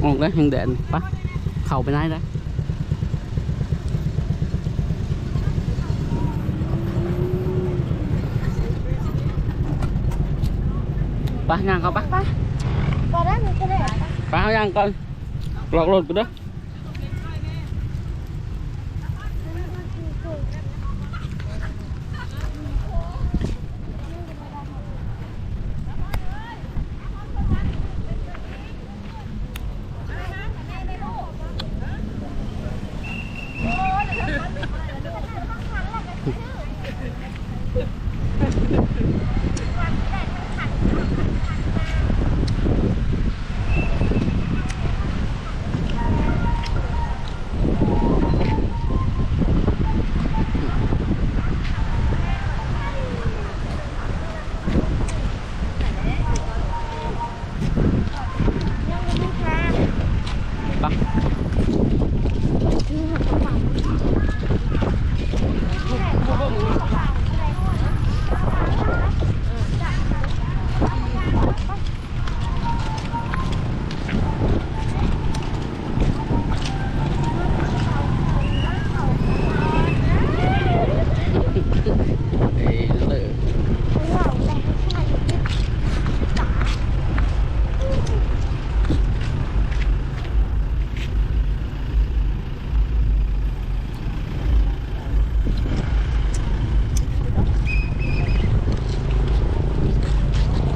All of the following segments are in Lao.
ອອກແລ້ວ ແຮງແດດນີ້ ໄປ ເຂົ້າໄປໃນເດີ້ ໄປ ຍ່າງເຂົ້າໄປ ໄປ ບໍ່ໄດ້ ມັນກໍໄດ້ ໄປ ເຮົາຍ່າງກ່ອນ ລັອກລົດກ່ອນເດີ້.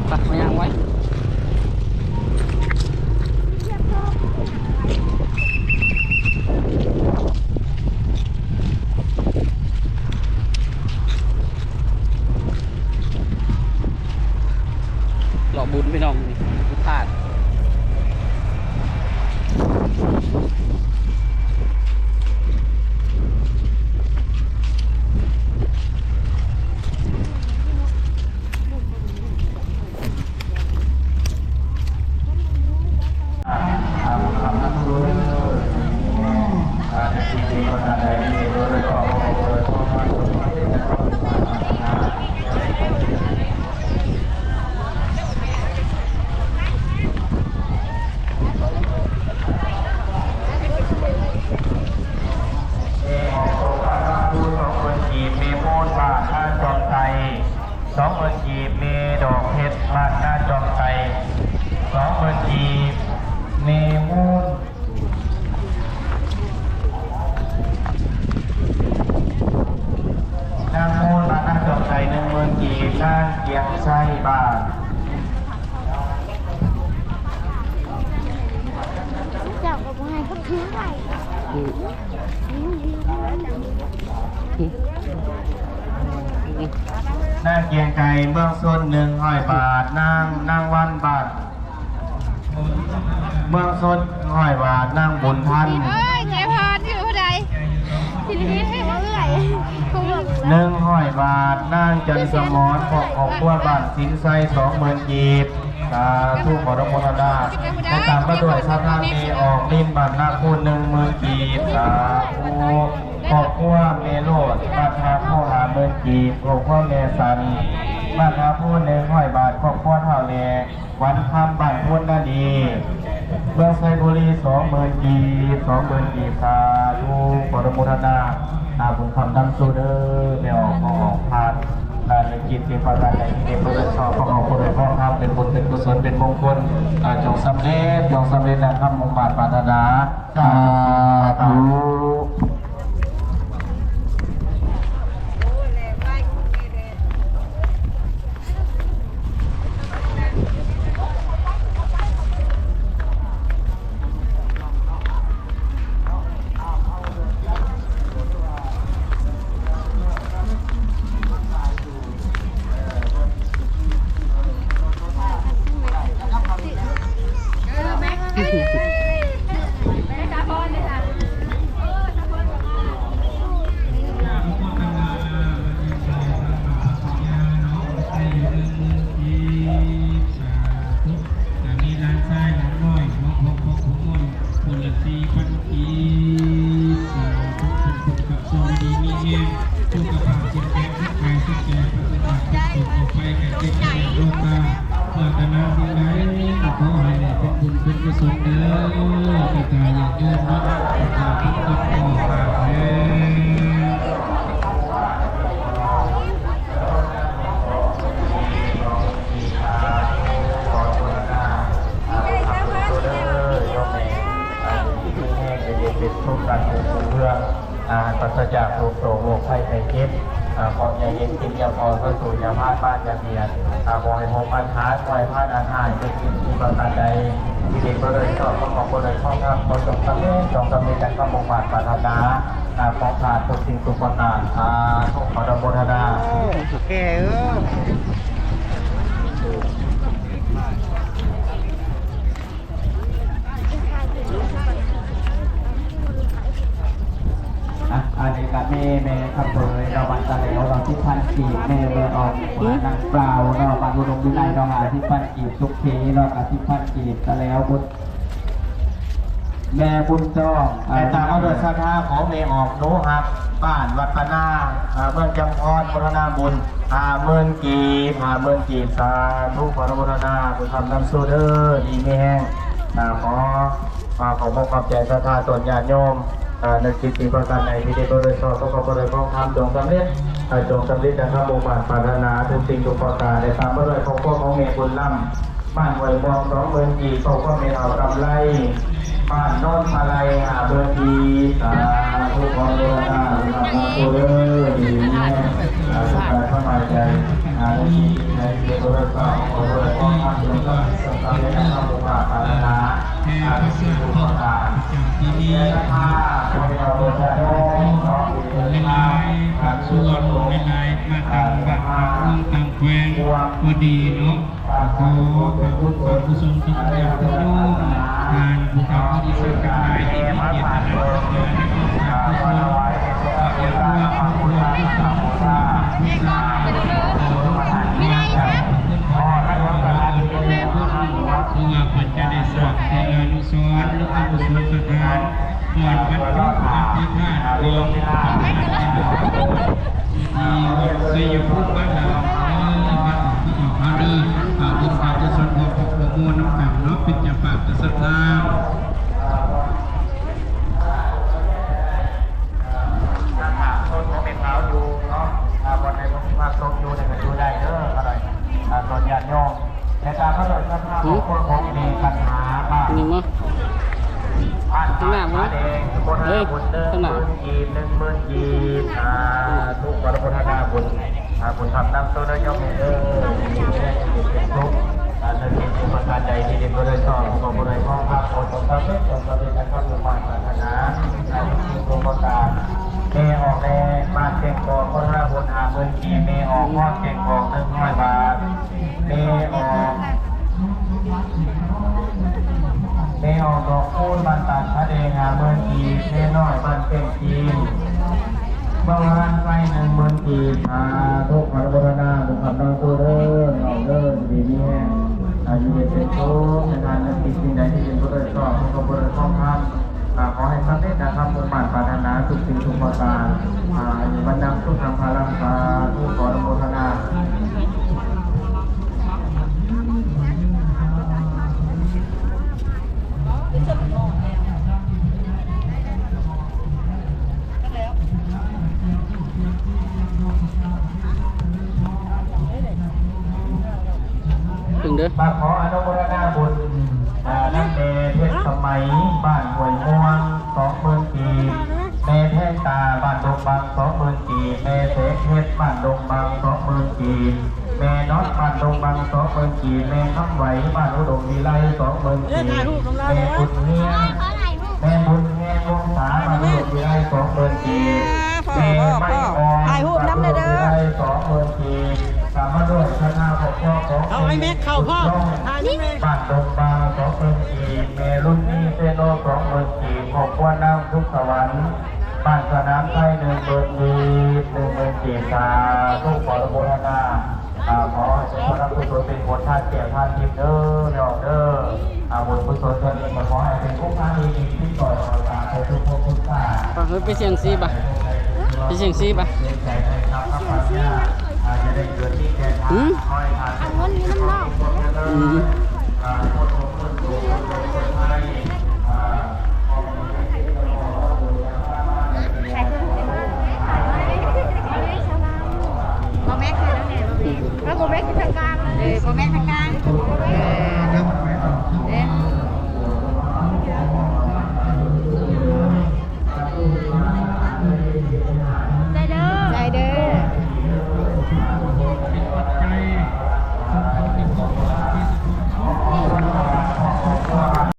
ໄປ ເຮົາຍ່າງໄວ ເລາະບຸນພີ່ນ້ອງ ນີ້ ພາດ. ແມ່ອອກໂຕປາກນ້ຳພູ ສອງໝື່ນກີບ, ແມ່ໂມນ ບ້ານນາຈອມໄຊ ສອງໝື່ນກີບ, ແມ່ດອກເພັດ ບ້ານນາຈອມໄຊ ສອງໝື່ນກີບ, ແມ່ໂມນ ນາງໂມນ ບ້ານນາຈອມໄຊ ໜຶ່ງໝື່ນກີບ, ນາງກຽງໄຊ ບ້ານ ເຈົ້າກໍບໍ່ໃຫ້ເພິ່ນຖືໄວ້ ອືມ ນາງກຽງໄກ ເມືອງຊົນ ໜຶ່ງຮ້ອຍບາດ, ນາງ ນາງວັນ ບ້ານ ເມືອງຊົນ ໜຶ່ງຮ້ອຍບາດ, ນາງບຸນທັນ ເອີຍ ເຈພອນ ຢູ່ຜູ້ໃດ ຊິລິດ ເອື້ອຍ ໜຶ່ງຮ້ອຍບາດ, ນາງຈັນສະໝອນ ຄອບຄົວ ບ້ານສິນໄຊ ສອງໝື່ນກີບ. ສາທຸ ຂໍອະນຸໂມທະນາ. ແລະ ຕາມມາດ້ວຍສະຖານແມ່ອອກລິນ ບ້ານນາຄູນ ໜຶ່ງໝື່ນກີບ. ສາທຸ. ຄອບຄົວແມ່ໂລດ ບ້ານທ່າໂພ ຫ້າໝື່ນກີບ. ຄອບຄົວແມ່ສັນ ບ້ານທ່າໂພ ໜຶ່ງຮ້ອຍບາດ. ຄອບຄົວທ້າວແຫຼກ ວັນຄຳ ບ້ານໂພນນາດີ ເມືອງໄຊບູລີ ສອງໝື່ນກີບ, ສອງໝື່ນກີບ. ສາທຸ ຂໍອະນຸໂມທະນາ ອາ ບຸນຄຳນຳສູ່ເດີ ແມ່ອອກ ພໍ່ອອກ ພານ ອາ ເຮັດກິດເປັນປະການໃດ ທີ່ເຮັດເພື່ອຊອບ ພໍ່ອອກ ຜູ້ໃດ ພໍ່ຄຳ ເປັນບຸນ ເປັນກຸສົນ ເປັນມົງຄົນ ອາ ຈົ່ງສຳເລັດ ຈົ່ງສຳເລັດ ດັ່ງຄຳມຸ່ງມາດປາດຖະໜາ ສາທຸ. ເອີ ແມັກ ແມັກ ສາພອນ ເດ້ອະ. ກຸສົນເດີ ບັນດາຍາດໂຍມເນາະ ເປັນການທຳບຸນຂອງພະເດີ. ອ່າ ປາສະຈາກໂລກໂສກໂລກໄພໄຂ້ເຈັບ ອ່າ ເພາະຢ່າເຮັດກິນຢ່າພໍ ເຂົ້າສູ່ຢ່າພາດບ້ານຢ່າບຽດ ອ່າ ບໍ່ໃຫ້ພົບອັນຫາດ ບໍ່ໃຫ້ພາດອັນຫາຍ ເປັນສິ່ງທີ່ປະການໃດ ທີ່ເດັກບໍ່ໄດ້ຊອບ ຂອງບໍ່ໄດ້ຂອງງາມ ຂໍຈົ່ງສຳເລັດ ຈົ່ງສຳເລັດດັ່ງຄຳມຸ່ງມາດປາດຖະໜາ ອ່າ ຂອງທ່ານທຸກສິ່ງທຸກປະການ ສາທຸ ຂໍອະນຸໂມທະນາ. ອ່ະ ອັນນີ້ກະແມ່ ແມ່ຄຳເຜີຍເນາະ ບ້ານຕາແຫຼວເນາະ ສິບພັນກີບ ແມ່ ແມ່ອອກ ນາງປາວເນາະ ບ້ານອຸດົມວິໄລເນາະ ຫ້າສິບພັນກີບ ສຸຂີເນາະ ກະສິບພັນກີບ ຕາແຫຼວພຸ້ນ ແມ່ບຸນຈອງ ແມ່ຕາມມາດ້ວຍສັດທາຂອງແມ່ອອກ ໜູຮັກ ບ້ານວັດປະນາ ເມືອງຈຳພອນ ໂມທະນາບຸນ ຫ້າໝື່ນກີບ ຫ້າໝື່ນກີບ ສາທຸ ຂໍອະນຸໂມທະນາ ບຸນຄຳນຳສູ່ເດີ ດີມີແຮງ ຂໍ ຂໍຂອບອົກຂອບໃຈສັດທາຕົນຍາດໂຍມ ເອີ ໃນຈິດທີ່ປະການໃດ ທີ່ໄດ້ບໍລິຈາກ ຂໍຂອບຄຸນຂອງທຳ ຈົ່ງສຳເລັດ ເອີ ຈົ່ງສຳເລັດດັ່ງຄຳມຸ່ງມາດປາດຖະໜາ ທຸກສິ່ງທຸກປະການ ແລະ ຕາມມາດ້ວຍຄອບຄົວຂອງແມ່ບຸນລຳ ບ້ານຫ້ວຍມ່ວງ ສອງໝື່ນກີບ ຄອບຄົວແມ່ເຖົ້າກຳໄລ ບ້ານໂນນປາໄລ ຫ້າໝື່ນກີບ ສາທຸ ຂໍອະນຸໂມທະນາ ສາທຸເດີ ດີມີແຮງ ສຸກກາຍສະບາຍໃຈ ໃນທີ່ໃດ ທີ່ໄດ້ບໍລິຈາກ ຂໍໃຫ້ຄອບຄົວຂອງທຳ ຈົ່ງສຳເລັດດັ່ງຄຳມຸ່ງມາດປາດຖະໜາ ແຜ່ປະເສີດເພາະປະຈຳທີ່ນີ້ ຂໍໃຫ້ເຈົ້າພາບເຈົ້າຫຼາຍໆ ພາກສ່ວນຫຼາຍໆ ມາຕັ້ງວັດ ຕັ້ງເມືອງ ຕັ້ງແຂວງ ພໍດີເນາະ ຂໍຂອບຄຸນຂອບຄຸນຂອບຄຸນຍາດໂຍມ ທ່ານຜູ້ເຖົ້າຜູ້ດີສັກທັງຫຼາຍ ທີ່ມີເຈດຕະນາ ເພື່ອວ່າເພິ່ນຈະໄດ້ສ້າງເປັນອະນຸສອນ ຫຼື ອະນຸສອນສະຖານ ບ່ອນບັນຈຸອະທິຖານຂອງພະ ທີ່ວັດໄຊຍະພູມບ້ານເຮົາເດີ ມາອອກມາອອກເຮົາເດີ ອາ ບຸນການກຸສົນຮ່ວມພວກໂມນຳກັນເນາະ ເປັນເຈົ້າພາບກະສັດທາ. ຖ້າຖາມຄົນບໍ່ແມ່ນລາວຢູ່ເນາະ ຖ້າບ່ອນໃດບໍ່ມີພະສົງຢູ່ ນີ້ກະຢູ່ໄດ້ເດີ ກໍໄດ້ ອາ ຕອນຍາດໂຍມ ແຕ່ຕາມມາໂດຍສະພາບຂອງຄົນຂອງແມ່ກັນຫາບ້ານ ນີ້ມາ ບ້ານ ຂ້າງໜ້າ ຕາດ ມາ ແດງ ສົມມຸດ ເອີ ຫ້າໝື່ນ ໜຶ່ງໝື່ນກີບ ໜຶ່ງໝື່ນກີບ ອາ ທຸກ ຂໍອະນຸໂມທະນາບຸນ ອາ ບຸນທຳນຳໂຕເດີ ໂຍມເດີ ມີແຮງເປັນສຸກ ອາ ເຖິງເປັນອຸປະການໃດທີ່ເດັກບໍ່ໄດ້ຊອບ ຂອງບໍ່ໄດ້ຂອງ ພາກໂອສົມສຳເລັດ ຈົ່ງສຳເລັດດັ່ງຄຳມຸ່ງມາດປາດຖະໜາ ໃນທຸກໆໂຄງການ ແມ່ອອກແລະ ບ້ານແກ້ງກອກ ຄົນລະຫົນ ຫ້າໝື່ນກີບ ແມ່ອອກ ຮອດແກ້ງກອກ ໜຶ່ງຮ້ອຍບາດ ແມ່ອອກ ແມ່ອອກດອກຄູນ ບ້ານຕາດຜາແດງ ຫ້າໝື່ນກີບ ແມ່ນ້ອຍ ບ້ານແກ້ງຈີນ ເມືອງວາລານໄຊ ໜຶ່ງໝື່ນກີບ ສາທຸ ອະນຸໂມທະນາ ບຸນຄຳນຳໂຕເດີ ນ້ອງເດີ ຢູ່ດີມີແຮງ ອາ ຢູ່ເຢັນເປັນສຸກ ໃນງານເງິນກິນສິ່ງໃດທີ່ເປັນບຸນໂດຍຊອບ ເປັນບຸນທອງຄຳ ອາ ຂໍໃຫ້ສຳເລັດດັ່ງຄຳມຸ່ງມາດປາດຖະໜາ ທຸກສິ່ງທຸກປະການ ອາ ອາຍຸວັນນະສຸຂັງພະລັງ ສາທຸ ຂໍອະນຸໂມທະນາ. ເບິ່ງເດີ ມາຂໍອະນຸໂມທະນາບຸນ ອ່າ ນຳແມ່ເພັດສະໄໝ ບ້ານຫ້ວຍມ່ວງ ສອງໝື່ນກີບ, ແມ່ແພງຕາ ບ້ານດົງບັງ ສອງໝື່ນກີບ, ແມ່ແສງເພັດ ບ້ານດົງບັງ ສອງໝື່ນກີບ, ແມ່ນອດ ບ້ານດົງບັງ ສອງໝື່ນກີບ, ແມ່ຄຳໄຫວ ບ້ານອຸດົມວິໄລ ສອງໝື່ນກີບ, ແມ່ບຸນຮຽງ ແມ່ບຸນຮຽງວົງສາ ບ້ານອຸດົມວິໄລ ສອງໝື່ນກີບ, ແມ່ໄມ້ອ່ອນ ບ້ານອຸດົມວິໄລ ສອງໝື່ນກີບ, ຕາມມາດ້ວຍຄະນະຄອບຄົວຂອງ ເອົາໄອ້ແມັກເຂົ້າພ້ອມ ບ້ານດົງບາ ສອງໝື່ນກີບ, ແມ່ລຸນນີ ເຊໂນ ສອງໝື່ນກີບ, ຄອບຄົວນາງສຸກສະຫວັນ ບ້ານສະໜາມໄຊ ໜຶ່ງໝື່ນກີບ, ໜຶ່ງໝື່ນກີບ, ສາທຸ ຂໍອະນຸໂມທະນາ. ອ່າ ຂໍໃຫ້ເປັນບຸນກຸສົນ ເປັນຜົນທານແກ້ວທານທິບເດີ ແມ່ອອກເດີ. ອ່າ ບຸນກຸສົນສ່ວນນີ້ກໍຂໍໃຫ້ເປັນຄຸນທາງທີ່ດີ ຕິດຕໍ່ຕໍ່ຕາໄປທຸກພົບທຸກຊາດ. ເອີ ໄປສ່ຽງຊີບະ ໄປສ່ຽງຊີບະ. ອືມ ເອົາເງິນຢູ່ນຳນ້ອງ.